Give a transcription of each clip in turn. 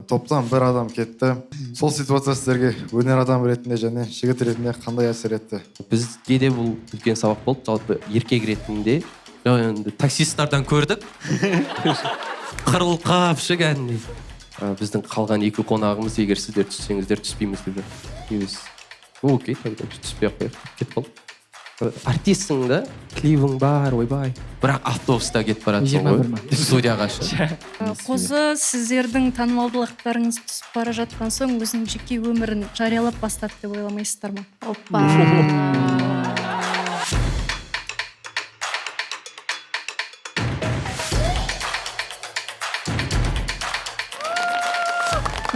Топтан бір адам кетті. Сол ситуация сіздерге өнер адамы ретінде және жігіт ретінде қандай әсер етті? Бізге де бұл үлкен сабақ болды, жалпы еркек ретінде. Жоқ, енді таксисттардан көрдік. Қырылып қап ше кәдімгідей. Біздің қалған екі қонағымыз, егер сіздер түссеңіздер, түспейміз деп жатыр. И біз, ну окей, тогда түспей ақ қояйық, кетіп қалдық. Артистсің да, клибің бар, ойбай. Бірақ автобуста кетіп бара жатсың 21 ғой. ма? Студияға ше. Қозы, сіздердің танымалдылықтарыңыз түсіп бара жатқан соң өзінің жеке өмірін жариялап бастады деп ойламайсыздар ма? Опа.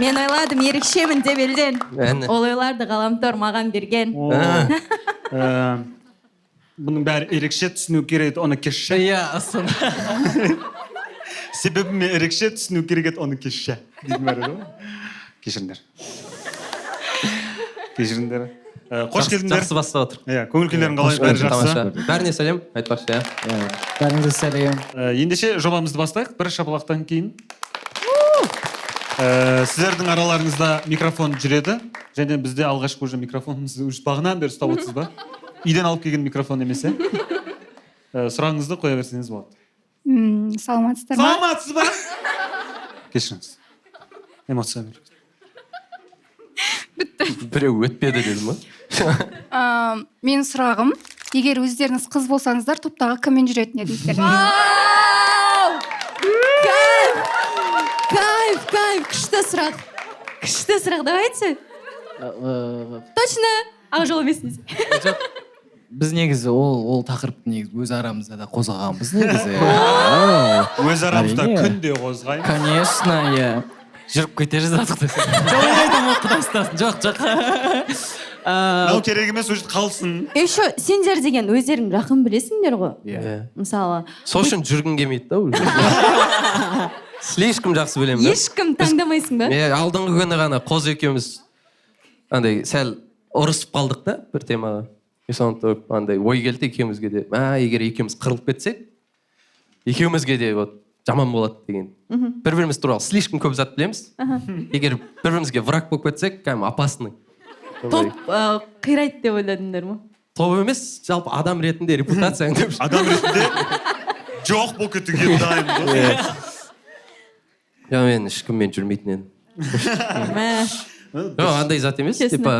Мен ойладым ерекшемін деп елден. Әне. Ол ойларды ғаламтор маған берген. О, бұның бәрі ерекше, түсіну керек еді оны кешше. Иә, соны. Себебі мен ерекше, түсіну керек еді оны кешше дейтін бар еді ғой. Кешіріңдер, кешіріңдер. Қош келдіңдер. Жақсы бастап отыр. Иә, көңіл күйлерің қалай, бәрі жақсы? Тамаша. Бәріне сәлем айтпақшы, иә. Иә, бәріңізге сәлем. Ендеше жобамызды бастайық бір шапалақтан кейін. Сіздердің араларыңызда микрофон жүреді және бізде алғашқы уже микрофонымызды уже бағанадан бері ұстап отырсыз ба? Үйден алып келген микрофон емес, иә? Сұрағыңызды қоя берсеңіз болады. Саламатсыздар ма? Саламатсыз ба? Кешіріңіз, эмоция. Біреу өтпеді деді ма? Менің сұрағым, егер өздеріңіз қыз болсаңыздар, топтағы кіммен жүретін едіңіздер? Вау! Кайф! Кайф, кайф, күшті сұрақ. Күшті сұрақ, давайте. Точно, Ақжол емес десе. Жоқ, біз негізі ол тақырыпты негізі өз арамызда да қозғағанбыз негізі. Өз арамызда Әрине. күнде қозғаймыз. Конечно, иә. Жүріп кете жаздадық десе. Жоқ, айтамын ғой, құдай ұстасын. Жоқ, жоқ. Мынау керек емес, уже қалсын. Еще сендер деген өздерің жақын білесіңдер ғой. Иә. Мысалы, Сол үшін жүргім келмейді да уже. Слишком жақсы білемін да. ешкім таңдамайсың ба? Е, алдыңғы күні ғана Қозы екеуміз андай сәл ұрысып қалдық та бір темаға. И соны тұрып андай ой келді екеумізге де. Мә, егер екеуміз қырылып кетсек, екеумізге де вот жаман болады деген. Бір-біріміз туралы слишком көп зат білеміз. Егер бір-бірімізге враг болып кетсек, кәдімгі опасный. Топ қирайды деп ойладыңдар ма? Топ емес, жалпы адам ретінде репутацияң деп. Адам ретінде жоқ болып кетуге дайын ғой. Жоқ, мен ешкіммен жүрмейтін едім. Мә. Жоқ, андай зат емес, Честно. типа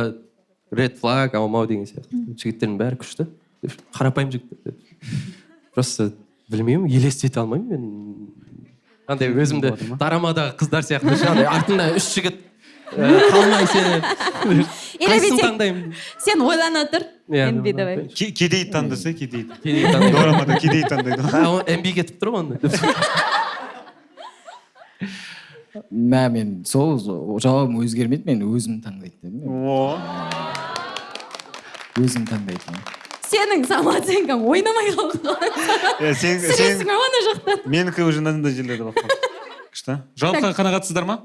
red flag, аумау деген сияқты. Жігіттердің бәрі күшті. Қарапайым жігіттер. Просто білмеймін, елестете алмаймын мен. Андай өзімді дорамадағы қыздар сияқты ше, андай артында үш жігіт қалмай сені. Или Қайсысын бүйтейік. таңдаймын? Сен ойлана тұр. Иә, НБ давай. Кедей таңдаса, кедей. Кедей таңдаймын. Дорамада кедей таңдайды. А, ол МБ кетіп тұр ғой онда. Мә, мен сол жауабым өзгермейді, мен өзім таңдайтын едім. О. Өзім таңдайтын. Сенің самооценкаң ойнамай қалды ғой. Е, Сүресің сен ау ана жақтан. Менікі уже мынандай жерлерде болып қалды. Күшті. Жауапқа қанағатсыздар ма?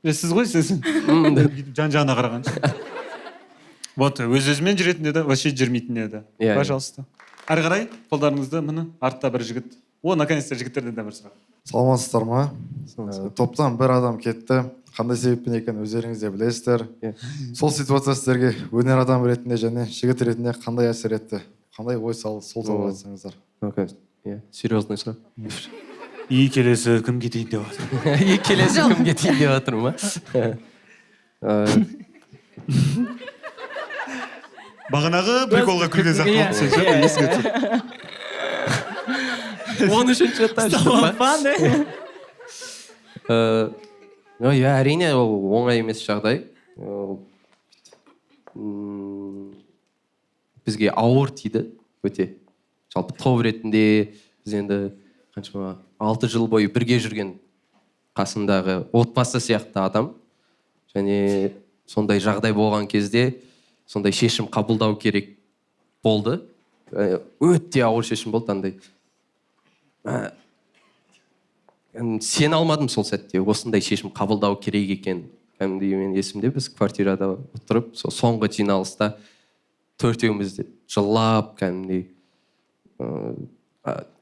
Е, сіз ғой, сіз. Бүйтіп жан-жағына қарағанша. Вот, өз өзімен жүретін еді, вообще жүрмейтін еді. Иә, иә. Пожалуйста. Әрі қарай қолдарыңызды, міне, артта бір жігіт. О, наконец-то жігіттерден де бір сұрақ. Саламатсыздар ма? Топтан бір адам кетті. Қандай себеппен екенін өздеріңіз де білесіздер. Иә. Сол ситуация сіздерге өнер адамы ретінде және жігіт ретінде қандай әсер етті? Қандай ой салды, сол туралы айтсаңыздар. Окей. Иә, серьезный сұрақ. И келесі кім кетейін деп жатыр? И келесі кім кетейін деп жатыр ма? Бағанағы приколға күлген сияқты Иә, болды сен ше, иә, есіңе түсіп. 13-ші этаж. Самофан, Ну, иә, әрине ол оңай емес жағдай. Ол, бізге ауыр тиді өте. Жалпы топ ретінде біз енді қаншама 6 жыл бойы бірге жүрген қасындағы отбасы сияқты адам. Және сондай жағдай болған кезде сондай шешім қабылдау керек болды. Өте ауыр шешім болды андай. Сене алмадым сол сәтте осындай шешім қабылдау керек екен. Кәдімгідей мен есімде, біз квартирада отырып, сол соңғы жиналыста төртеуміз де жылап, кәдімгідей,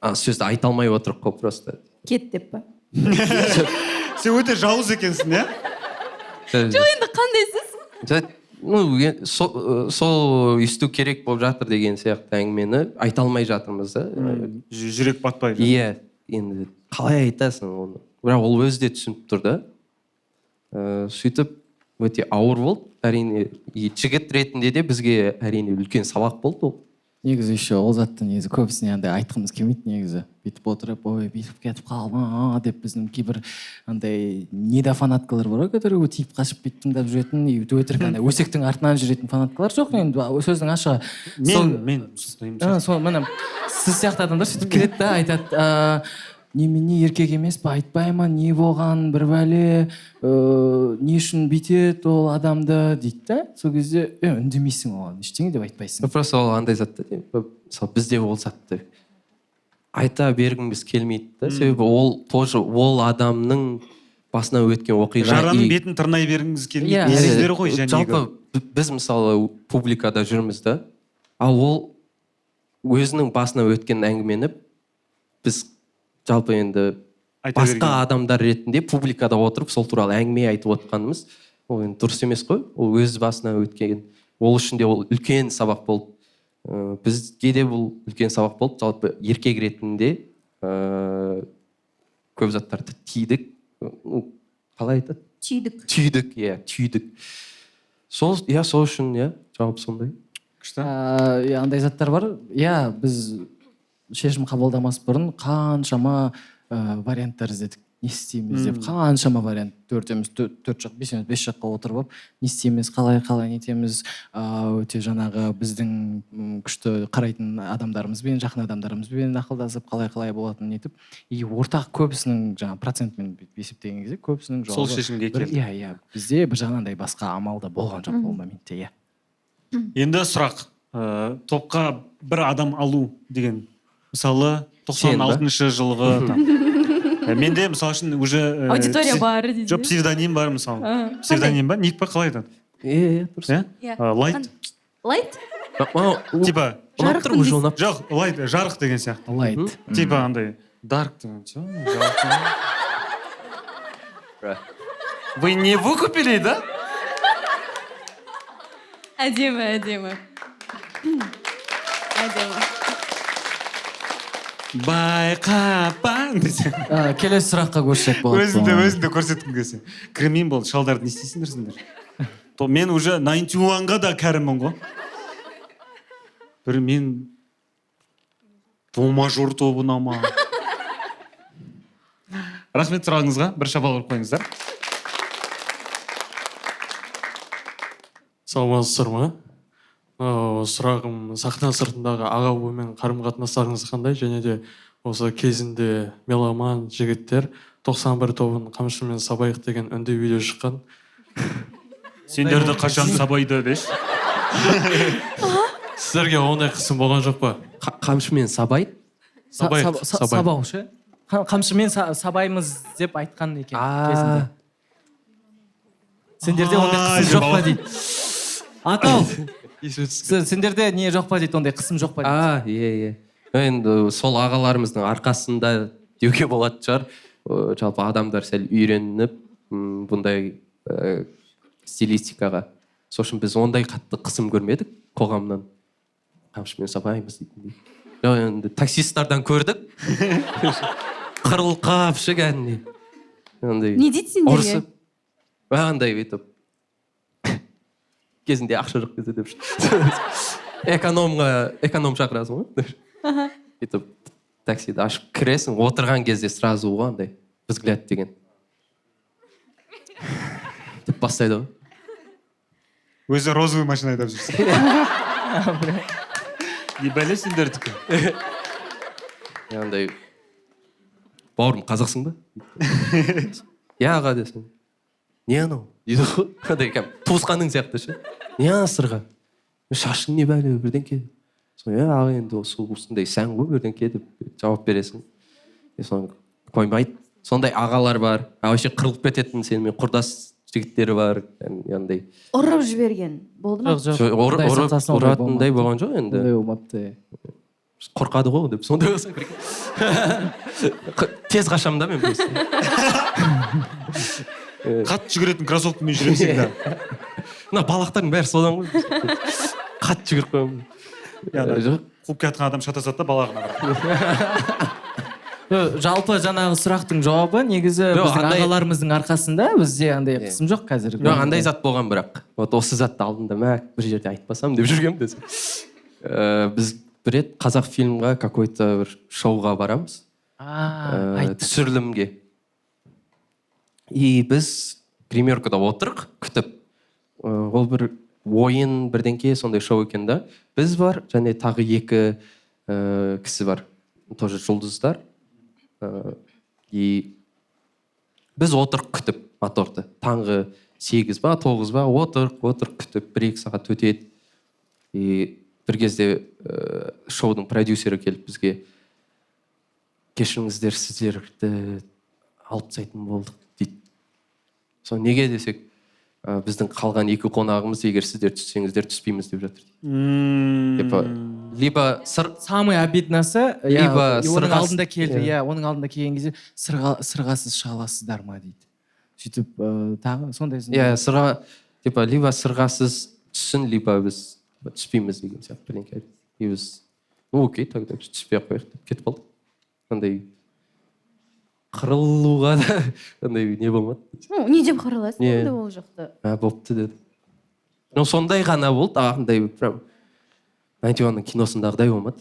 сөзді айта алмай отырып қой просто. Кет деп па? Сен өте жауыз екенсің, иә? Жоқ, енді қандай сөз? Ну, сол өйсту керек болып жатыр деген сияқты әңгімені айта алмай жатырмыз да. Жүрек батпай жатыр. Иә, енді қалай айтасың оны? Бірақ ол өзі де түсініп тұр да. Сөйтіп өте ауыр болды. Әрине, жігіт ретінде де бізге әрине үлкен сабақ болды ол. Негізі еще ол затты негізі көбісіне андай айтқымыз келмейді негізі. Бүйтіп отырып, ой, бүйтіп кетіп қалдым деп біздің кейбір андай недофанаткалар бар ғой, которые тиіп қашып бүйтіп тыңдап жүретін, и өтірік андай өсектің артынан жүретін фанаткалар жоқ енді, сөздің ашығы. Мен Сол міне сіз сияқты адамдар сөйтіп келеді да айтады, немене еркек емес па, айтпай ма, не болған, бір бәле, не үшін бүйтеді ол адамды дейді да. Сол кезде үндемейсің оған, ештеңе деп айтпайсың. Просто ол андай зат та, мысалы бізде ол затты айта бергіміз келмейді да, себебі ол тоже ол адамның басынан өткен оқиға. Жараның бетін тырнай бергіңіз келмейді. Сіздер ғой және. Жалпы біз мысалы публикада жүрміз да, ал ол өзінің басынан өткен әңгімені біз жалпы енді басқа адамдар ретінде публикада отырып сол туралы әңгіме айтып отқанымыз ол енді дұрыс емес қой. Ол өз басына өткен, ол үшін де ол үлкен сабақ болды. Бізге де бұл үлкен сабақ болды. Жалпы еркек ретінде көп заттарды түйдік. Қалай айтады? Түйдік. Түйдік, иә, түйдік. Сол, иә, сол үшін, иә, жауап сондай. Күшті. Андай заттар бар. Иә, біз шешім қабылдамас бұрын қаншама варианттар іздедік. Не істейміз деп, қаншама вариант. Төртеміз, төрт жақ, бесеміз, бес жаққа отырып алып, не істейміз, қалай нетеміз, өте жаңағы біздің күшті қарайтын адамдарымызбен, жақын адамдарымызбен ақылдасып, қалай болатынын нетіп. И ортақ көбісінің жаңа процентмен есептеген кезде көбісінің жауабы сол шешімге келді. Иә, иә, бізде бір жағынан басқа амал да болған жоқ ол моментте, иә. Енді сұрақ, топқа бір адам алу деген. Мысалы, 96-шы жылғы там. Менде, мысалы үшін, уже аудитория бар дейді. Жоқ, псевдоним бар, мысалы. Псевдоним бар, ник па қалай айтады? Иә, дұрыс. Иә? Лайт. Лайт? Типа жарық. Жоқ, лайт, жарық деген сияқты. Лайт. Типа андай дарк деген. Вы не выкупили, да? Әдемі, әдемі. Әдемі. Байқапан десең. Келесі сұраққа көшсек болады. Өзіңді көрсеткім келсе. Кірмеймін болды, шалдарды не істейсіңдер сендер? Мен уже 91-ға да кәріммін ғой. Бір мен до мажор тобына ма? Рахмет сұрағыңызға, бір шапалақ ұрып қойыңыздар. Саламатсыздар ма? Сұрағым сахна сыртындағы аға буынмен қарым-қатынастарыңыз қандай, және де осы кезінде меломан жігіттер 91 тобын қамшымен сабайық деген үнді видео шыққан. Сендерді қашан сабайды деші? Сіздерге ондай қысым болған жоқ па? Қамшымен сабайды? Сабайық. Сабау ше? Қамшымен сабаймыз деп айтқан екен кезінде. Сендерде ондай қысым жоқ па дейді. Атау! Сендерде не жоқ па дейді, ондай қысым жоқ па дейді. Иә, иә. Енді сол ағаларымыздың арқасында деуге болатын шығар. Жалпы адамдар сәл үйреніп бұндай стилистикаға. Сол үшін біз ондай қатты қысым көрмедік қоғамнан. Қамшымен сабаймыз дейтіндей. Енді таксисттардан көрдік. Қырылқап ше кәдімгідей. Не дейді сендерге? Ұрысып. Андай бүйтіп. Кезінде ақша жоқ кезде деп. Эконом шақырасың ғой. Бүйтіп таксиді ашып кіресің, отырған кезде сразу ғой андай взгляд деген. Деп бастайды ғой. Өзі розовый машина айдап жүрсің. Не бәле сендердікі. Андай, бауырым, қазақсың ба? Иә, аға десең. Не анау? Дейді ғой. Андай кәдімгі туысқаның сияқты ше. Не ана сырға? Шашың не бәле бірдеңке. Сол, иә, аға, енді осындай сән ғой бірдеңке деп жауап бересің. Соны қоймайды. Сондай ағалар бар. А вообще қырылып кететін сенімен құрдас жігіттері бар. Андай. Ұрып жіберген болды ма? Жоқ, жоқ. Ұратындай болған жоқ енді. Ондай болмапты. Қорқады ғой деп сондай болса, прикинь. Тез қашамын да мен просто. Қатты жүгіретін кроссовкамен жүремін всегда. Мына балақтардың бәрі содан ғой, қатты жүгіріп қоямын. Иә, ана Жоқ. Қуып келе жатқан адам шатасады да балағына қарап. Жалпы жаңағы сұрақтың жауабы негізі Жоқ, біздің ағаларымыздың арқасында бізде андай қысым жоқ қазір. Жоқ, андай зат болған, бірақ вот осы затты алдында мә бір жерде айтпасам деп жүргенмін десем. Біз бір рет Қазақ фильмға какой то бір шоуға барамыз. Айт. Түсірілімге. И біз гримеркада отырық күтіп. Ол бір ойын, бірдеңке, сондай шоу екен да. Біз бар және тағы екі кісі бар, тоже жұлдыздар. И біз отырық күтіп моторды, таңғы 8 ба, 9 ба, отырық, отырық күтіп, 1-2 сағат өтеді. И бір кезде шоудың продюсері келіп бізге: «Кешіріңіздер, сіздерді алып тастайтын болдық», — дейді. Сол неге десек, «Біздің қалған екі қонағымыз, егер сіздер түссеңіздер, түспейміз деп жатыр», — дейді. Типа либо сыр Самый обидносы, иә, Либо оның алдында келді. Иә. Иә, оның алдында келген кезде «Сырғасыз шыға аласыздар ма?» дейді. Сөйтіп тағы сондай сондай. Иә, сырға, типа либо сырғасыз түссін, либо біз түспейміз деген сияқты бірдеңке айтты. И біз: «Ну окей, тогда біз түспей ақ қояйық», — деп кетіп қалдық. Андай қырылуға да андай не болмады. Ну, не деп қырыласың Не. енді ол жақта? «А, болыпты», — деді. Ну сондай ғана болды. Андай прям Ninety One-ның киносындағыдай болмады,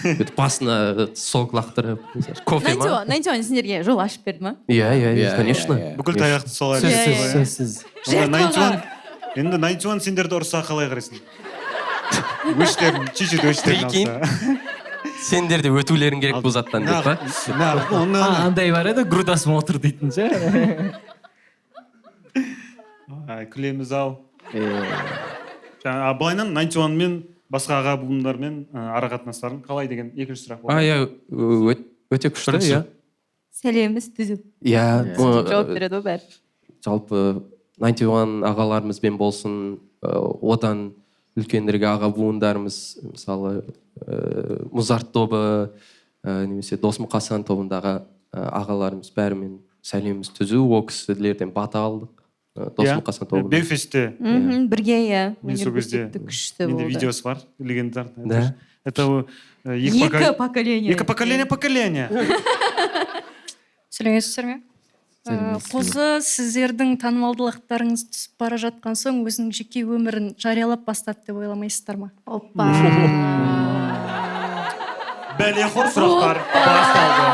бүйтіп басына сок лақтырып, кофе ма. Ninety One сендерге жол ашып берді ма? Иә, Иә, конечно. иә, иә. Бүкіл таяқты солай. Сөзсіз. Иә, иә. Сөзсіз. Онда Жертваға. 91, енді Ninety One сендерді ұрса, қалай қарайсың? Өштерін, чуть-чуть өштерін Прикинь. алса. «Сендер де өтулерің керек бұл заттан», — деп па. Нағыз, оны Андай бар еді, грудасым отыр дейтін ше. Ай, күлеміз ау. Жаңа, а былайынан Ninety One мен басқа аға буындармен ара қатынастарың қалай деген екінші сұрақ А, болды. иә, өте күшті. Бірінші. Иә. Сәлеміміз түзу. Иә. Жауап береді ғой бәрі. Жалпы Ninety One ағаларымызбен болсын, одан үлкенірек аға буындарымыз, мысалы, Музарт тобы немесе Дос Мұқасан тобындағы ағаларымыз, бәрімен сәлеміміз түзу. Ол кісілерден бата алдық. Дос Иә. Мұқасан тобынан. Беуфесте Бірге, иә. Мен Өнер сол кезде көрсетті, күшті менде болды. видеосы бар, легендарный. Да. Это екі Екі поколение. Екі поколение, поколение. Сәлеметсіздер ме? Қозы сіздердің танымалдылықтарыңыз түсіп бара жатқан соң, өзінің жеке өмірін жариялап бастады деп ойламайсыздар ма? Опа. Бәлеқор сұрақтар басталды.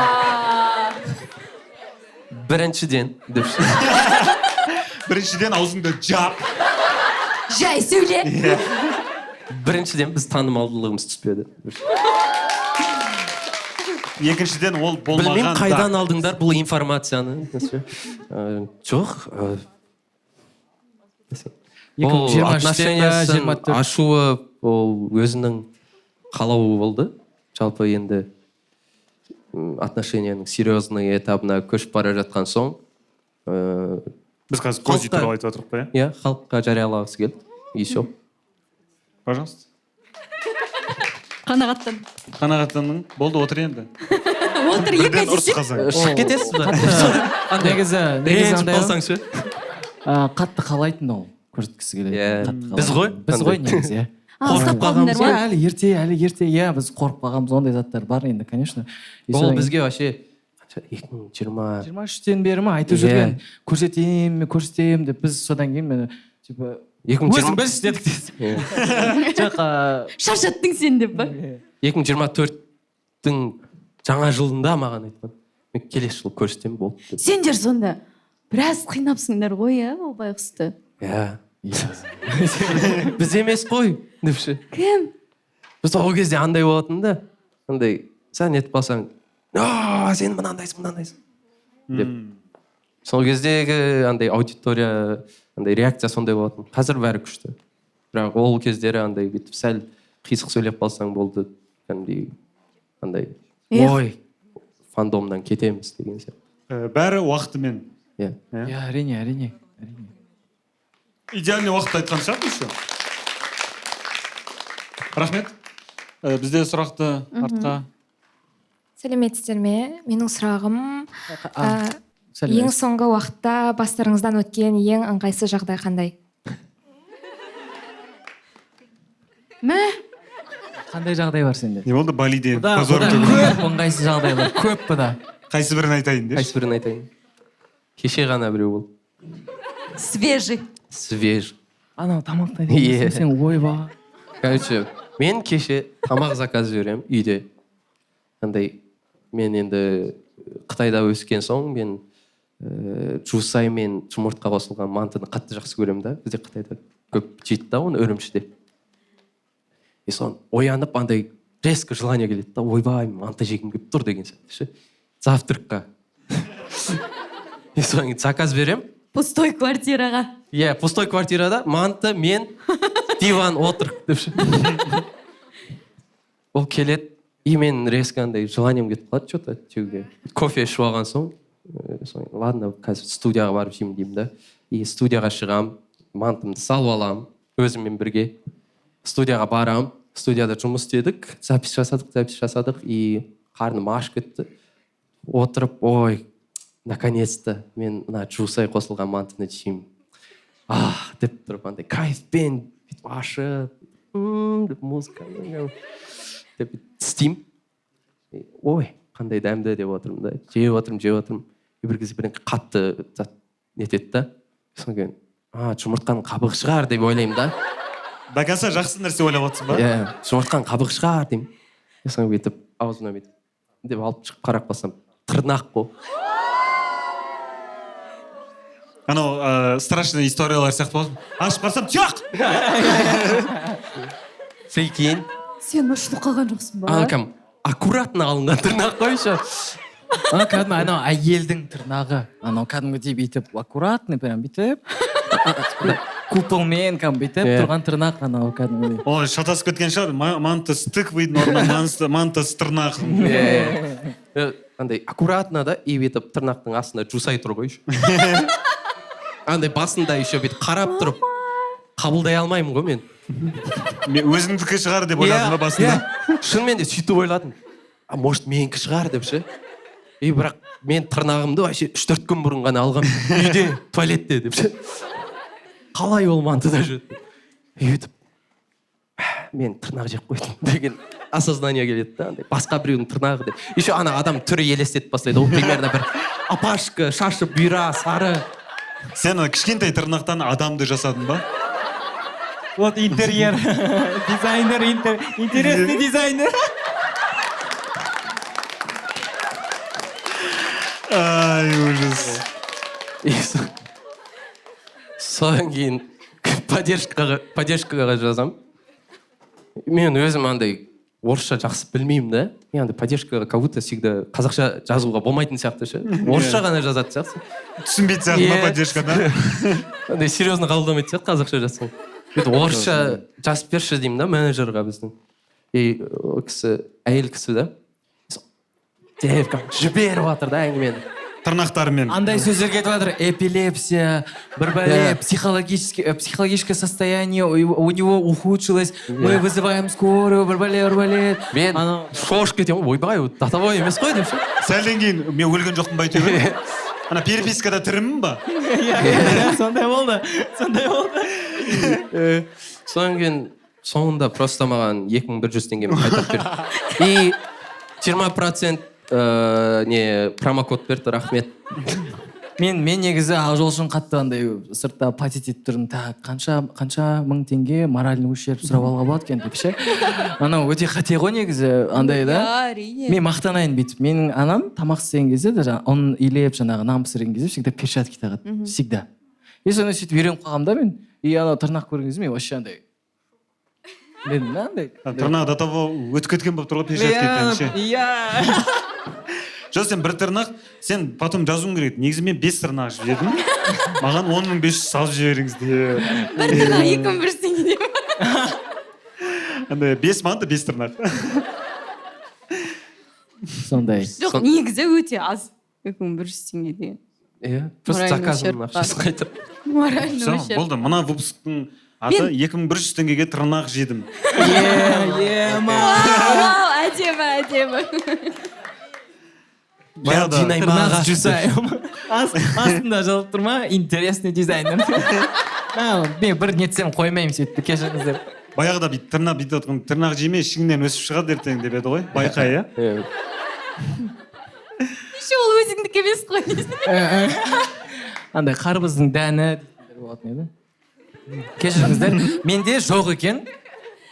Біріншіден деп. Біріншіден, аузыңды жап. Жай сөйле. Біріншіден, біз танымалдылығымыз түспеді. Екіншіден, ол болмаған Білмеймін, да. қайдан алдыңдар бұл информацияны. Жоқ, ол 2023-те ба, отношениясын 24. ашуы ол өзінің қалауы болды. Жалпы енді отношенияның серьезный этабына көшіп бара жатқан соң Біз қазір Кози туралы айтып отырмық қой, иә? Иә, халыққа жариялағысы келді, и все. Пожалуйста. Қанағаттандым. Қанағаттандың, болды, отыр енді. Отыр екі. Бірден ұрыс қазан. Шығып кетесіз ба? Негізі Ренжіп андай ғой, қалсаң ше? Қатты қалайтын ол, көрсеткісі келеді. Иә. Қатты Біз ғой, қалайтын. Біз ғой андай. негізі, иә. А, ұстап қалдыңдар Иә, ма? әлі ерте, әлі ерте, иә, біз қорқып қалғанбыз, ондай заттар бар енді, конечно. И Ол содан бізге вообще 2020 23-тен бері ма айтып Иә. жүрген, көрсетемін, көрсетемін деп. Біз содан кейін мен типа 2020 «Өзің білші» дедік деді. Жоқ, Шаршаттың сен деп па? 2024-тің жаңа жылында маған айтқан: «Мен келесі жылы көрсетемін, болды», — деп. Сендер сонда біраз қинапсыңдар ғой, иә, ол байғұсты? Иә, біз емес қой деп ше. Кім? Біз ол кезде андай болатын да, андай сәл нетіп қалсаң: «А, сен мынандайсың, мынандайсың», — деп. Сол кездегі андай аудитория, андай реакция сондай болатын. Қазір бәрі күшті, бірақ ол кездері андай бүйтіп сәл қисық сөйлеп қалсаң болды, кәдімгідей андай Эх. «Ой, фандомнан кетеміз» деген сияқты. Бәрі уақытымен. Иә. Иә, әрине, әрине, әрине. Идеальный уақытта айтқан шығармын еще. Рахмет. Бізде сұрақты артқа. Сәлеметсіздер ме? Менің сұрағым, Сәлеметсіз. ең соңғы уақытта бастарыңыздан өткен ең ыңғайсыз жағдай қандай? Мә? Қандай жағдай бар сенде? Не болды, Балиде? Бұда, Позор бұда төгілді. көп ыңғайсыз жағдайлар, көп бұда. Қайсы бірін айтайын деші? Қайсы бірін айтайын? Кеше ғана біреу болды. Свежий. Свежий. Анау тамақты Иә. айтайын, сен ойбай. Короче, мен кеше тамақ заказ беремін үйде. Андай, мен енді Қытайда өскен соң, мен жусай мен жұмыртқа қосылған мантыны қатты жақсы көремін да. Бізде Қытайда көп жейді да оны Үрімшіде. И соны оянып андай резко желание келеді да, ойбай, манты жегім келіп тұр деген сияқты ше. Завтракқа. И соны заказ беремін. Пустой квартираға. Иә, пустой квартирада манты, мен, диван отыр деп ше. Ол келеді, и мен резко андай желанием кетіп қалады что-то жеуге. Кофе ішіп алған соң, соң, ладно, қазір студияға барып жеймін деймін да. И студияға шығамын, мантымды салып аламын өзіммен бірге. Студияға барамын, студияда жұмыс істедік, запись жасадық, и қарным ашып кетті. Отырып, ой, наконец-то мен мына жусай қосылған мантыны жеймін. Ах, деп тұрып, андай кайфпен бүйтіп ашып, деп музыка деп істеймін. Ой, қандай дәмді деп отырмын да. Жеп отырмын. И бір кезде бірдеңе қатты зат нетеді да. Содан кейін, жұмыртқаның қабығы шығар деп ойлаймын да. До конца жақсы нәрсе ойлап отырсың ба? Иә, жұмыртқаның қабығы шығар деймін. Содан бүйтіп аузына бүйтіп деп алып шығып қарап қалсам, тырнақ қой. Анау страшный историялар сияқты болсын. Ашып қарасам, тұяқ! Прикинь. Сен ұшынып қалған жоқсың ба? Ана кәдімгі аккуратно алынған тырнақ қой еще. Ана кәдімгі анау әйелдің тырнағы. Анау кәдімгідей бүйтіп аккуратный прям бүйтіп. Куполмен кәдімгі бүйтіп тұрған тырнақ анау кәдімгідей. Ой, шатасып кеткен шығар. Манта с тыквой, орнына манта с тырнағым. Андай аккуратно да, и бүйтіп тырнақтың астында жусай тұр ғой еще. Андай басында еще бүйтіп қарап тұрып қабылдай алмаймын ғой мен. Мен өзіңдікі шығар деп ойладым ба басында? Иә, шынымен де сөйтіп ойладым. А может менікі шығар деп ше. И бірақ мен тырнағымды вообще 3-4 күн бұрын ғана алғам. Үйде, туалетте деп ше. Қалай ол мантыда жүрді? И өйтіп, мен тырнақ жеп қойдым деген осознание келеді да, андай басқа біреудің тырнағы деп. Еще ана адам түрі елестетіп бастайды. Ол примерно бір апашка, шашы бұйра, сары. Сен ана кішкентай тырнақтан адамды жасадың ба? Вот интерьер. Дизайнер, интересный дизайнер. Ай, ужас. Содан кейін поддержкаға жазам. Мен өзім андай орысша жақсы білмеймін да. Мен андай поддержкаға как будто всегда қазақша жазуға болмайтын сияқты ше. Орысша ғана жазатын сияқты. Түсінбейтін сияқты ма поддержкада? Андай серьезно қабылдамайтын сияқты қазақша жазсаң. Бүйтіп орысша жазып берші деймін да менеджерға біздің. И ол кісі әйел кісі да. Деп жіберіп жатыр да әңгімені. Тырнақтарымен. Андай сөздер кетіп жатыр. Эпилепсия, бір бәле, психологическое состояние у него ухудшилось. Мы вызываем скорую, бір бәле, бір бәле. Мен шошып кетемін, ойбай, татабой емес қой деп ше. Сәлден кейін мен өлген жоқпын ба әйтеуір? Ана перепискада тірімін ба? Сондай болды, сондай болды. Содан кейін соңында просто маған 2100 теңгемен қайтарып берді. И 20% не промокод берді, рахмет. Мен негізі Ақжол үшін қатты андай сыртта патит етіп тұрдым. Так, қанша мың теңге моральный ущерб сұрап алуға болады екен деп ше. Анау өте қате ғой негізі андай да. Әрине. Мен мақтанайын бүйтіп. Менің анам тамақ істеген кезде де жаңа ұн илеп жаңағы нан пісірген кезде всегда перчатки тағады. Всегда. И соны сөйтіп үйреніп қалғанмын да мен. И анау тырнақ көрген кезде мен вообще андай мен мынандай Тырнағы до того өтіп кеткен болып тұр ғой перчатки ше. Иә. Жоқ, сен бір тырнақ, сен потом жазуың керек. Негізі мен 5 тырнақ жібердім. Маған 10 500 салып жіберіңіз деп. Бір тырнақ 2100 теңге деп. Андай 5 манты 5 тырнақ. Сондай. Жоқ, негізі өте аз. 2100 теңге деген. Иә, просто Моральный заказымның ущерб ақшасын қайтарып. Моральный Всё, ущерб. болды. Мына выпусктың Аты 2100 теңгеге тырнақ жедім. Е, ма. Вау, әдемі, әдемі. Баяғыда Жинай ма Тырнақ ағаш деп. жасаймын. Астында жазылып тұр ма? Интересный дизайнер. Мен бір нетсем қоймаймын сөйтіп, кешіріңіздер. Баяғыда бүйтіп тырнақ бүйтіп жатқан, тырнақ жеме, ішіңнен өсіп шығады ертең деп еді ғой. Байқа, иә. Иә. Еще ол өзіңдікі емес қой. Андай қарбыздың дәні дейтіндер болатын еді. Кешіріңіздер, менде жоқ екен.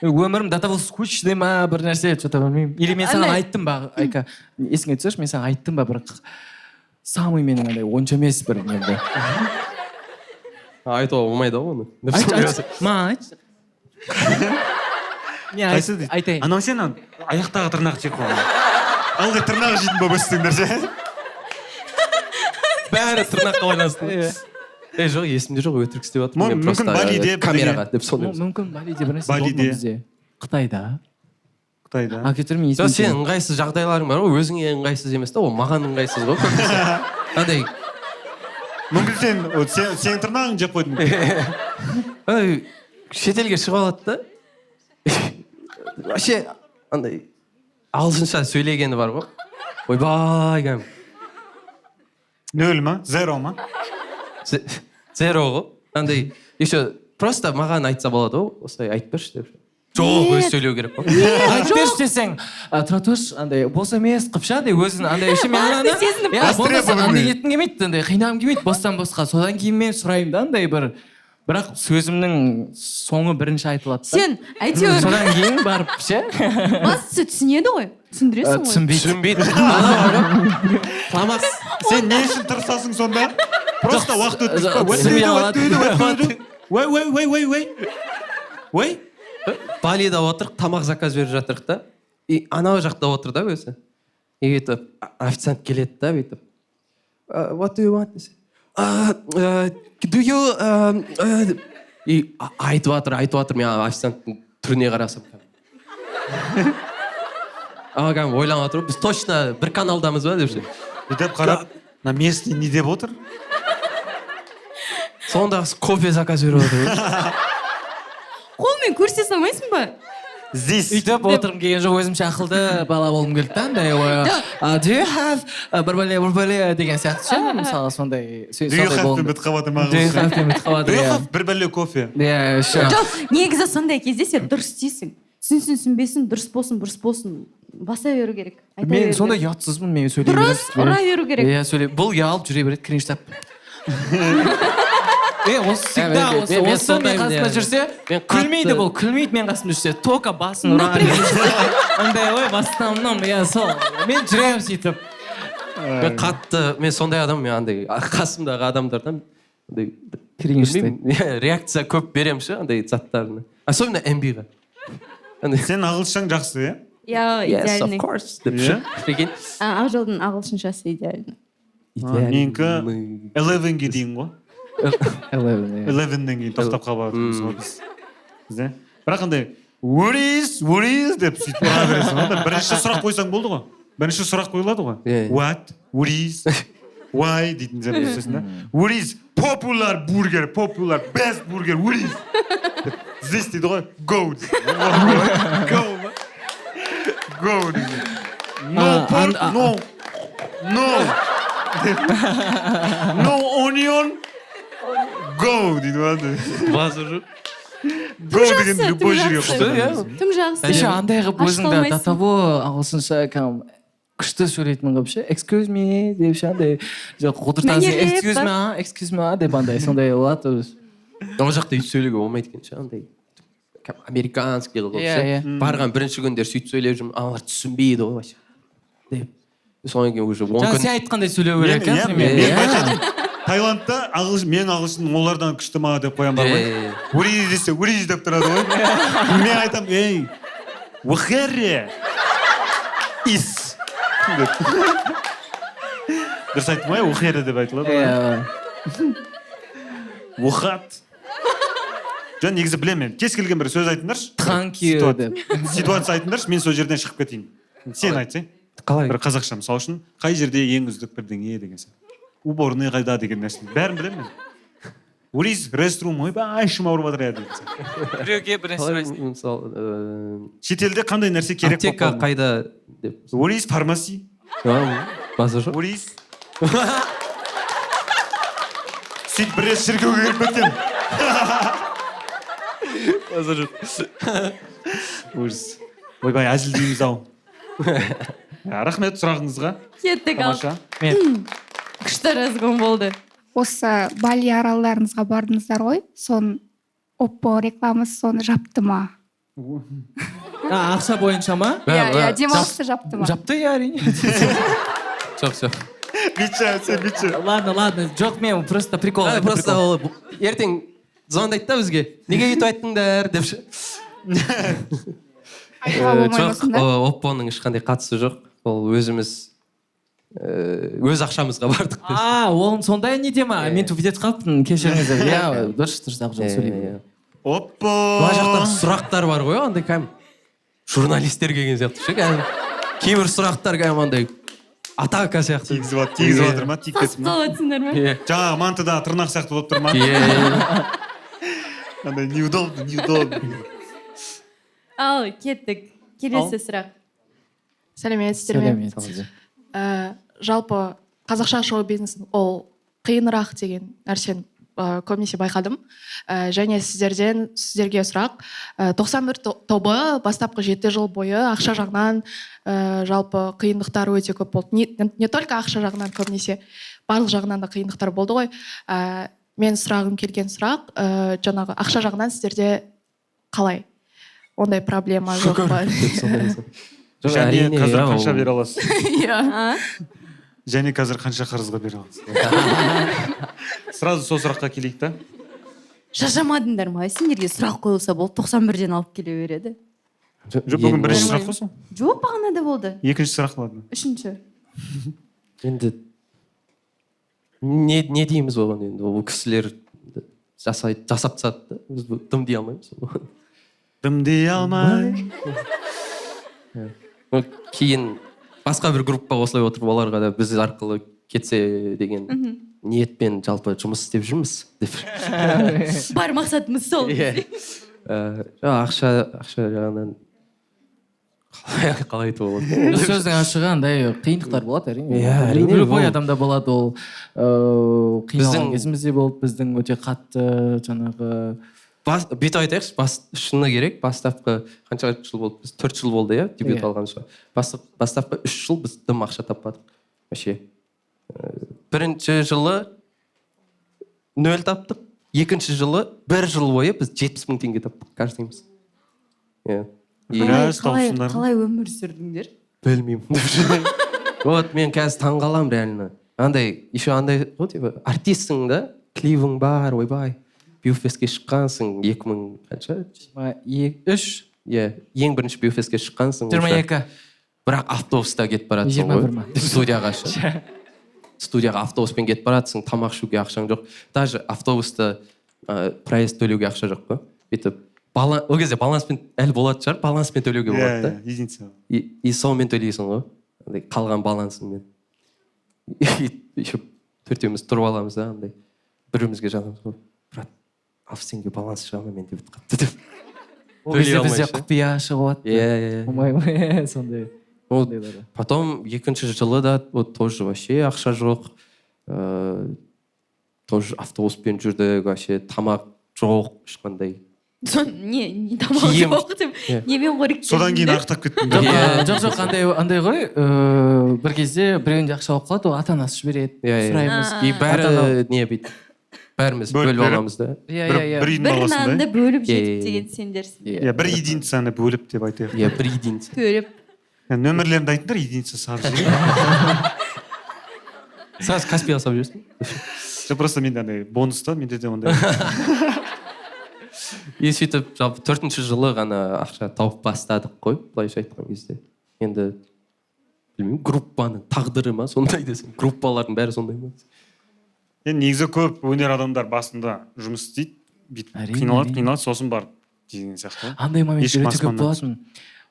Өмірім до того скучный ма, бір нәрсе, что-то білмеймін. Или мен саған Андай- айттым ба, Айка, есіңе түсірші, мен саған айттым ба бір самый менің андай онша емес бір немді. Айтуға болмайды ғой оны. Айтшы, айтшы. Маған айтшы. Не, Қайсы дейді? айтайын. Анау сен аяқтағы тырнақ жеп қойған. Ылғи тырнақ жейтін болып өстіңдер ше. Бәрі тырнаққа байланысты. Иә. Е, жоқ, есімде жоқ, өтірік істеп жатырмын. Мен Мүмкін просто, Балиде камераға деп соны. Мүмкін Балиде бір нәрсе болды ма Балиде. бізде? Қытайда. Қытайда. А, кетір, мен Жоқ, есіме сен ыңғайсыз жағдайларың бар ғой, өзіңе ыңғайсыз емес та, ол маған ыңғайсыз ғой көбінесе. Андай, Мүмкін сен, сенің тырнағың жеп қойдың. ай, шетелге шығып алады да. Вообще, андай ағылшынша сөйлегені бар ғой. Ойбай, кәдімгі. Нөл ма? Зеро ма? Зеро ғой. Андай, еще просто маған айтса болады ғой, осылай айтып берші деп. Жоқ, өзі сөйлеу керек қой. Айтып берші десең, тұра тұршы, андай бос емес қып ше, андай өзін андай еще мен ананы сезініп иә, болмаса Востребованный. андай еткім келмейді, андай қинағым келмейді бостан босқа. Содан кейін мен сұраймын да андай бір, бірақ сөзімнің соңы бірінші айтылады да. Сен әйтеуір Содан кейін барып ше, бастысы түсінеді ғой. Түсіндіресің ғой. түсінбейді. Түсінбейді. Ана бар ғой. Тамақ Сен не үшін тырысасың сонда? Просто уақыт өткізіп па? Түсінбей қалады. Ой, ой, ой, ой, ой. Ой. Балида отырып тамақ заказ беріп жатырық та. И анау жақта отыр да өзі. И бүйтіп официант келеді да бүйтіп. What do you want? Десе, Do you И айтып жатыр, айтып жатыр. Мен официанттың түріне қарасам. Ана кәдімгі ойланып отыр ғой, біз точно бір каналдамыз ба деп ше. Бүйтіп қарап, мына местный не деп отыр? Сондағысы кофе заказ беріп отыр. Қолмен көрсете салмайсың ба? Здесь. Өйтіп отырғым келген жоқ, өзімше ақылды бала болғым келді да, андай ой, do you have бір бәле, бір бәле деген сияқты ше, мысалы сондай Do you сондай have болғым пен бітіп қалып жатыр ма Do you ағылшынша? have пен бітіп қалып Do жатыр, you иә. have бір бәле кофе? Иә, ше. Жоқ, негізі сондай кезде сен дұрыс істейсің. Түсінсін, түсінбесін, дұрыс болсын, бұрыс болсын, баса беру керек. Айта Мен беру сондай керек. ұятсызбын, мен сөйлей Дұрыс, беремін. ұра беру керек. Иә, сөйлей. Бұл ұялып жүре береді, кринжтап. Е, осы всегда мен- осы мен осы мен сондаймын, қасымда иә. жүрсе, Мен қатты- күлмейді бұл, күлмейді мен қасымда жүрсе, только басын ұрған. Андай ғой, в основном, иә, сол. Мен жүремін сөйтіп. Мен қатты, мен сондай адам, мен андай қасымдағы адамдардан андай Кринж білмеймін, иә, реакция көп беремін ше андай заттарына. Особенно MB-ға. Андай, Сен ағылшыншаң жақсы, иә? Иә, yes, of идеальный. course деп Иә? ше. Прикинь. А, Ақжолдың ағылшыншасы идеальный. Менікі 11-ге дейін ғой. Eleven, иә. 11-нен кейін тоқтап қалып жатырмыз ғой біз. Бізде. Бірақ андай what is, what is деп сөйтіп ұра бересің ғой. Да. Бірінші сұрақ қойсаң болды ғой. Бірінші сұрақ қойылады ғой. Иә. What, what is, why дейтін сияқты сөйлесің да. What is popular burger, popular best burger, what is? Деп, Здесь дейді ғой, go дейді. Go ма? Go дейді. No А, pork, no. No. No onion. Go дейді ғой. Базар жоқ. Go деген жақсы, любой тым жерге жақсы. қолдана Иә. бересің. Тым жақсы. Еще андай қылып Аш өзіңді қалмайсың. до того ағылшынша кәдімгі күшті сөйлейтін қылып ше, excuse me деп ше, андай жоқ отыртасың, Мәнерлеп excuse me, excuse me деп андай сондай болады өзі. Ол жақта өйтіп сөйлеуге болмайды екен ше, андай кәдімгі американский қылып Иә, ше. иә. Барған бірінші күндері сөйтіп сөйлеп жүрмін, аналар түсінбейді ғой вообще. Деп. Содан кейін уже 10 Жаңа күн сен айтқандай сөйлеу Мен, керек иә, иә, мен примерно. байқадым. Таиландта ағылшын, мен ағылшын олардан күшті ма деп қоямын бар ғой. Е. Ури десе, ури деп тұрады ғой. Мен айтамын, ей, where is деп. Дұрыс айттым ғой, where деп айтылады ғой. Иә. Ухат. Жоқ, негізі білемін мен. Кез келген бір сөз айтыңдаршы. Thank you Ситуация- деп. Ситуация айтыңдаршы, мен сол жерден шығып кетейін. Сен айтсаң. Қалай? Бір қазақша, мысалы үшін, қай жерде ең үздік бірдеңе деген сияқты. Уборный қайда деген нәрсе. Бәрін білемін мен. What is restroom? Ойбай, ішім ауырып жатыр иә деген сияқты. Біреуге бір нәрсе Қалай, сұрайсың. мысалы, Шетелде қандай нәрсе керек болып аптека қалды? қайда деп. What is pharmacy? Базар жоқ. What is? Сөйтіп бір рет шіркеуге кіріп кеткен. Базар жоқ. Ужас. Ойбай, әзілдейміз ау. Рахмет сұрағыңызға. Кеттік ал. Тамаша. Күшті разгон болды. Осы Бали аралдарыңызға бардыңыздар ғой, соның Оппо рекламасы соны жапты ма? Ақша бойынша ма? Иә, иә, демалысты жапты ма? Жапты, иә, әрине. Жоқ, жоқ. Бүйтші, сен бүйтші. Ладно, ладно, жоқ, мен просто прикол. А, Это просто прикол. ол ертең звондайды да бізге. Неге өйтіп айттыңдар деп ше. Айтуға болмай ма Жоқ, сонда? Оппоның ешқандай қатысы жоқ. Ол өзіміз өз ақшамызға бардық. А, ол сондай неде ма? Иә. Мен тупить етіп қалыппын, кешіріңіздер. Иә, дұрыс, дұрыс, Ақжол, Иә, сөйлей. иә. Оппо. Мына жақта сұрақтар бар ғой, андай кәдімгі журналистер келген сияқты ше, кәдімгі. Кейбір сұрақтар кәдімгі андай атака сияқты. Тигізіп тигізіп жатыр ма? Тиіп Сасып кетті ма? қалып жатсыңдар ма? Иә. Жаңағы мантыдағы тырнақ сияқты болып тұр ма? Иә. Андай неудобно, неудобно. Ал, кеттік. Келесі сұрақ. Сәлеметсіздер ме? Сәлеметсіз. Жалпы қазақша шоу бизнес ол қиынырақ деген нәрсені көбінесе байқадым. Және сіздерге сұрақ. 91 тобы бастапқы 7 жыл бойы ақша жағынан жалпы қиындықтар өте көп болды. Не только ақша жағынан, көбінесе барлық жағынан да қиындықтар болды ғой. Мен сұрағым келген сұрақ, жаңағы ақша жағынан сіздерде қалай? Ондай проблема жоқ па? Жоқ, Және әрине, қазір иә, қанша ол- бере аласыз? Иә. А? Және қазір қанша қарызға бере аласыз? Сразу сол сұраққа келейік та. Шаршамадыңдар ма? Сендерге сұрақ қойылса болды, 91-ден алып келе береді. Жоқ, бүгін бірінші сұрақ қой сол. Жоқ, бағана да болды. Екінші сұрақ, ладно. Үшінші. Енді не дейміз оған енді? Ол кісілер жасап тастады да. Біз дым дей алмаймыз оған. Дым дей алмай. Ну, кейін басқа бір группа осылай отырып, оларға да біз арқылы кетсе деген ниетпен жалпы жұмыс істеп жүрміз деп. Бар мақсатымыз сол. Иә. Жоқ, ақша жағынан қалай айтуға болады? Сөздің ашығы, андай қиындықтар болады, әрине. Иә, әрине, Любой ол- адамда болады ол. Қиналған Біздің- кезіміз де болды, біздің өте қатты жаңағы Бүйтіп айтайықшы, шыны керек, бастапқы қанша жыл болды? Біз 4 жыл болды, иә, дебют Иә. алғанша. Бастапқы 3 жыл біз дым ақша таппадық. Вообще. Бірінші жылы 0 таптық, екінші жылы бір жыл бойы біз 70 мың теңге таптық, каждыйымыз. Иә. Біраз Қалай, тауыпсыңдар ма? қалай өмір сүрдіңдер? Білмеймін. Вот мен қазір таңғаламын реально. Андай, еще андай, ғой, типа, артистсің да, клибің бар, ойбай. Бьюфестке шыққансың, 2000 қанша? 23. Иә, ең бірінші Бьюфестке шыққансың. 22. Бірақ автобуста кетіп баратсың 21 ғой. ма? Студияға ше. Студияға автобуспен кетіп баратсың, тамақ ішуге ақшаң жоқ. Даже автобуста проезд төлеуге ақша жоқ қой. Бүйтіп ол кезде баланспен әлі болатын шығар, баланспен төлеуге болады да. Иә, единица. И сонымен төлейсің ғой. Андай қалған балансыңмен. Еще төртеуміз тұрып аламыз да, андай. Бір-бірімізге жазамыз ғой. Брат, 60 теңге баланс шыға ма менде бітіп қалыпты деп. Ол Төлей кезде бізде алмай ше. құпия шығып жатты. Иә, иә, иә. Болмай сондай. Ол потом екінші жылы да вот тоже вообще ақша жоқ. Тоже автобуспен жүрдік, вообще тамақ жоқ ешқандай. Сон не тамақ Киім. жоқ деп Иә. немен қоректендіңдер? Содан кейін ақтап кеттім. Жоқ, Иә. жоқ, андай ғой, бір кезде біреуінде ақша болып қалады, ол ата анасы жібереді, Иә, иә. сұраймыз. И бәрі Ата-ана- не бүйтіп бәріміз Бөліп бөліп беріп. аламыз да. Иә, Бір иә, иә. бір үйдің Бір баласындай. нанды бөліп Иә, жетіп иә, деген сендерсің. Иә, бір единицаны бөліп деп айтайық. Иә, бір единица. Бөліп. Иә, нөмірлерімді айтыңдар, единица салып жіберейін. Сразу Каспиға салып жіберсің. Жоқ, просто менде андай бонус та, менде де ондай. И сөйтіп жалпы төртінші жылы ғана ақша тауып бастадық қой, былайша айтқан кезде. Енді білмеймін, группаның тағдыры ма сондай десем, группалардың бәрі сондай ма? Енді негізі көп өнер адамдар басында жұмыс істейді, бүйтіп Әрине, қиналады, әрине. қиналады, сосын барып деген сияқты. Андай моменттер Ешкім өте көп аспаннан болатын.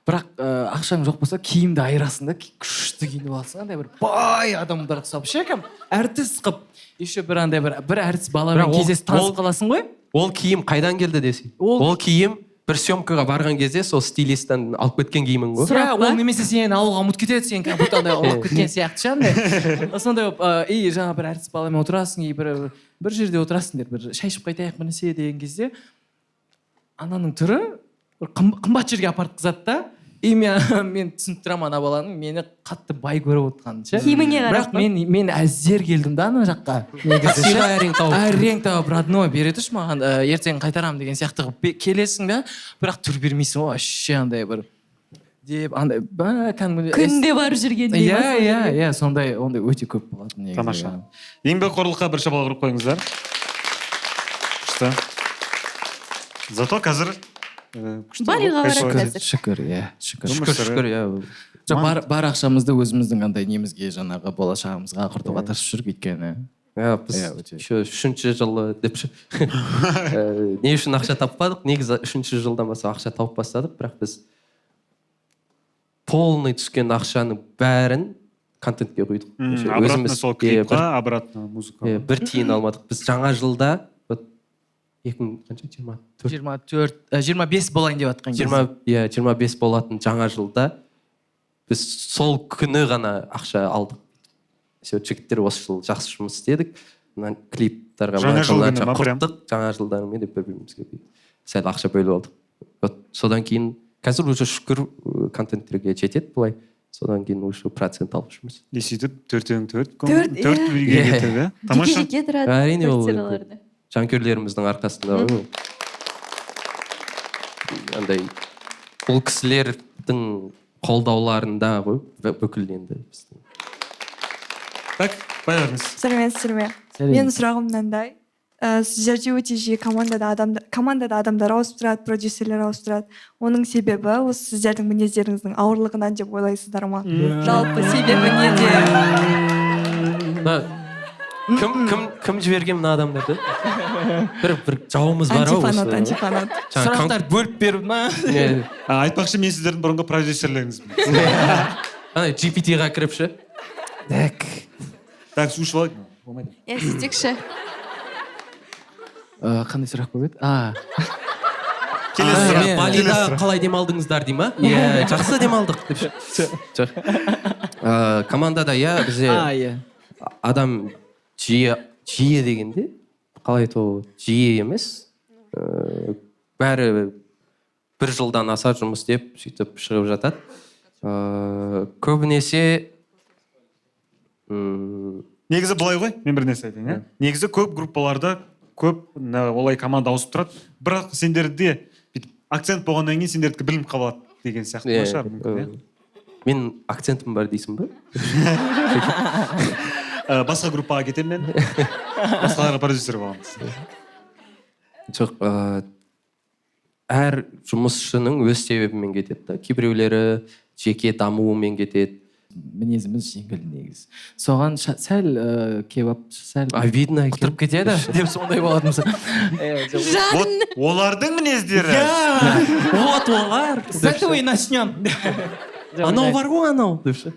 Бірақ ақшаң жоқ болса, киімді айырасың да, күшті киініп аласың, андай бір бай адамдар ұқсап ше, кәдімгі әртіс қылып. Еще бір андай бір әртіс баламен Бірақ кездесіп, танысып қаласың ғой. Ол киім қайдан келді десең, ол киім бір съемкаға барған кезде сол стилисттен алып кеткен киімің ғой. Иә, ол немесе сені ауылға ұмытып кетеді, сен как будто андай ұрлап кеткен сияқты ше, андай сондай болып. И жаңа бір әртіс баламен отырасың, и бір жерде отырасыңдар, бір шай ішіп қайтайық, бір нәрсе деген кезде, ананың түрі бір қымбат жерге апартқызады да. И мен түсініп тұрамын, ана баланың мені қатты бай көріп отқанын ше. Киіміңе қарап Бірақ па? мен әзер келдім да ана жаққа негізі ше. Таксиға әрең тауып. Әрең тауып, родной, бере тұршы маған, ертең қайтарамын деген сияқты қылып келесің да, бірақ түр бермейсің ғой вообще, андай бір деп андай ба, кәдімгідей. Күнде барып жүргендей Иә. ма сол Иә. жерге? Иә, сондай, ондай өте көп болатын негізі. Тамаша. Еңбекқорлыққа бір шапалақ ұрып қойыңыздар. Күшті. Зато қазір күшті. Балиға барады Кайфовый. қазір. Шүкір, иә, шүкір. Өмір Шүкір, сүріп. шүкір, иә. Жоқ, бар ақшамызды өзіміздің андай немізге, жаңағы болашағымызға құртуға тырысып жүрік, өйткені Иә, біз Иә, өте. еще үшінші жылы деп ше. Не үшін ақша таппадық? Негізі үшінші жылдан бастап ақша тауып бастадық, бірақ біз полный түскен ақшаның бәрін контентке құйдық. Вообще Обратно өзіміз, сол иә, клипқа, обратно музыка. Иә, бір тиын алмадық. Біз жаңа жылда, вот, 2000 қанша, 24? 24, 25 болайын деп жатқан кезде. 20, иә, 25 болатын жаңа жылда біз сол күні ғана ақша алдық. Все, жігіттер, осы жыл жақсы жұмыс істедік, мына клиптарға Жаңа жыл мынанша күні ма прям? құрттық, жаңа жылдарымен деп бір бірімізге бүйтіп сәл ақша бөліп алдық. Вот содан кейін қазір уже, шүкір, контенттерге жетеді былай, содан кейін уже процент алып жүрміз. И сөйтіп төртеуің төрт Төрт, төрт иә. үйге Иә. кетіп, иә, тамаша. Жеке жеке тұрады Әрине, ол енді квартираларда. жанкүйерлеріміздің арқасында ғой ол. Андай бұл кісілердің қолдауларында ғой бүкіл енді біздің. Так, бая беріңіз. Сәлеметсіздер ме? Сәлем. Менің сұрағым мынандай. Сіздерде өте жиі командада адамдар ауысып тұрады, продюсерлер ауысып тұрады. Оның себебі осы сіздердің мінездеріңіздің ауырлығынан деп ойлайсыздар ма? Жалпы себебі неде? Мына кім жіберген мына адамдарды? Бір жауымыз бар ау Антифанат, осы. антифанат. Жаңа Сұрақтар бөліп беріп ма? Не, Айтпақшы, мен сіздердің бұрынғы продюсерлеріңізбін. Ана GPT-ға кіріп ше. Так. Так, су ішіп алайық, болмайды. Иә, сөйтейікші. Қандай сұрақ болып еді? А. Келесі сұрақ. Балида Келесі сұрақ. қалай демалдыңыздар дей ма? Иә, жақсы демалдық деп ше. Жоқ. Командада, иә, бізде А, иә. адам жиі, жиі дегенде қалай айтуға болады? Жиі емес. Бәрі бір жылдан аса жұмыс істеп, сөйтіп шығып жатады. Көбінесе Негізі былай ғой, мен бір нәрсе айтайын, иә. Негізі көп группаларда көп олай команда ауысып тұрады, бірақ сендерде бүйтіп акцент болғаннан кейін сендердікі білініп қалады деген сияқты Иә, шығар мүмкін, иә. Мен акцентім бар дейсің ба? Басқа группаға кетемін мен, басқаларға продюсер боламыз. Жоқ, әр жұмысшының өз себебімен кетеді да, кейбіреулері жеке дамуымен кетеді. Мінезіміз жеңіл негізі, соған сәл кебаб сәл Обидно екен. Құтырып кетеді деп сондай болатынбыз. Вот олардың мінездері. Вот олар. С этого и начнем. Анау бар ғой, анау деп ше.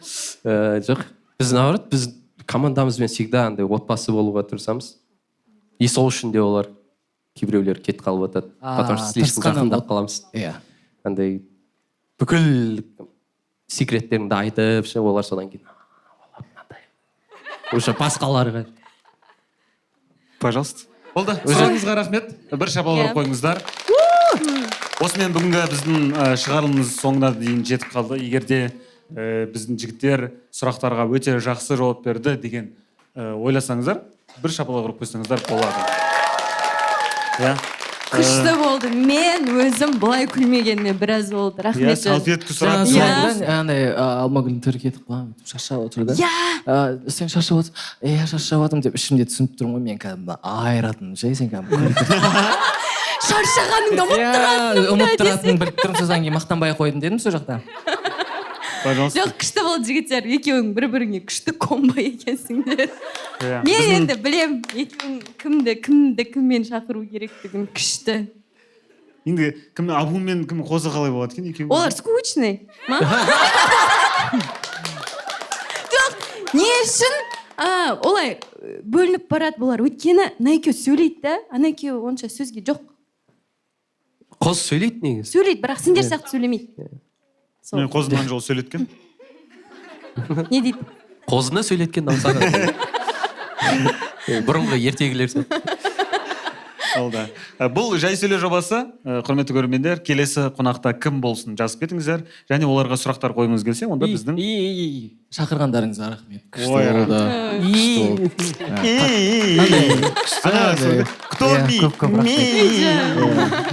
Жоқ, біз наоборот, біз командамызбен всегда андай отбасы болуға тырысамыз, и сол үшін де олар кейбіреулер кетіп қалып жатады, потому что слишком тырысқаннан жақындап қаламыз. Иә. Андай бүкіл секреттеріңді айтып ше, олар содан кейін «А, олар мынандай», уже басқаларға. Пожалуйста, болды, сұрағыңызға рахмет, бір шапалақ ұрып қойыңыздар. Осымен бүгінгі біздің шығарылымымыз соңына дейін жетіп қалды. Егер де біздің жігіттер сұрақтарға өте жақсы жауап берді деген ойласаңыздар, бір шапалақ ұрып қойсаңыздар болады, иә. Күшті болды. Мен өзім былай күлмегеніме біраз болды, рахмет. Иә, салфетка сұрап. Жаңа сұрады, андай Алмагүлдің түрі кетіп қалған, бүйтіп шаршап отыр да. Иә. Сен шаршап отырсың. Иә, шаршап жатырмын деп ішімде түсініп тұрмын ғой мен, кәдімгі айыратынын ше, сен кәдімгі Шаршағаныңды ұмытып Иә, тұратыныңды. Ұмытып тұратынын біліп тұрмын, содан кейін мақтанбай ақ қойдым дедім сол жақта. Пожалуйста. Жоқ, күшті болды, жігіттер, екеуің бір біріңе күшті комбо екенсіңдер. Иә, Мен енді білем екеуің кімді кіммен шақыру керектігін, күшті. Енді кім, Абу мен кім, Қозы қалай болады екен екеуі? Олар скучный ма? Жоқ, не үшін олай бөлініп барады бұлар? Өйткені мына екеуі сөйлейді да, ана екеуі онша сөзге жоқ. Қозы сөйлейді негізі. Сөйлейді, бірақ сендер сияқты сөйлемейді. Сол. Мен Қозыны ана жолы сөйлеткен. Не дейді? Қозыны сөйлеткен дауыс, бұрынғы ертегілер сияқты. Алда. Бұл «Жай сөйле» жобасы. Құрметті көрермендер, келесі қонақта кім болсын, жазып кетіңіздер және оларға сұрақтар қойғыңыз келсе, онда біздің Шақырғандарыңызға рахмет, күшті Ой, болды, күшті болды. Ана, кто Иә, ми? көп көп Ми.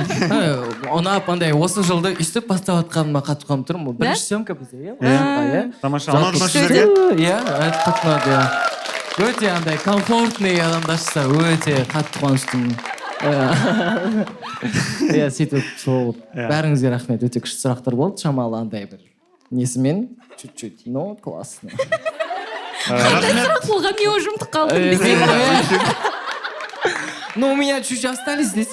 рахмет. Ұнап, андай осы жылды өйстіп бастап жатқаныма қатты қуанып тұрмын. Бірінші съемка бізде, иә, осы жылға, иә. Тамаша. Жалпы Ұнады ма күшті. сіздерге? Иә, қатты ұнады, иә. Өте андай комфортный адамдар шықса, өте қатты қуаныштымын, иә. Сөйтіп сол, бәріңізге рахмет, өте күшті сұрақтар болды, шамалы андай бір несімен чуть чуть, но классно. Қандай сұрақ болған? Мен уже ұмытып қалдым десең. Ну, у меня чуть остались здесь.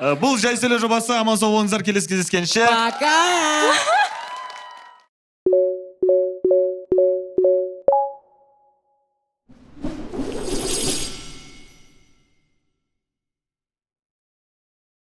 Бұл «Жай сөйле» жобасы. Аман сау болыңыздар, келесі кездескенше. Пока.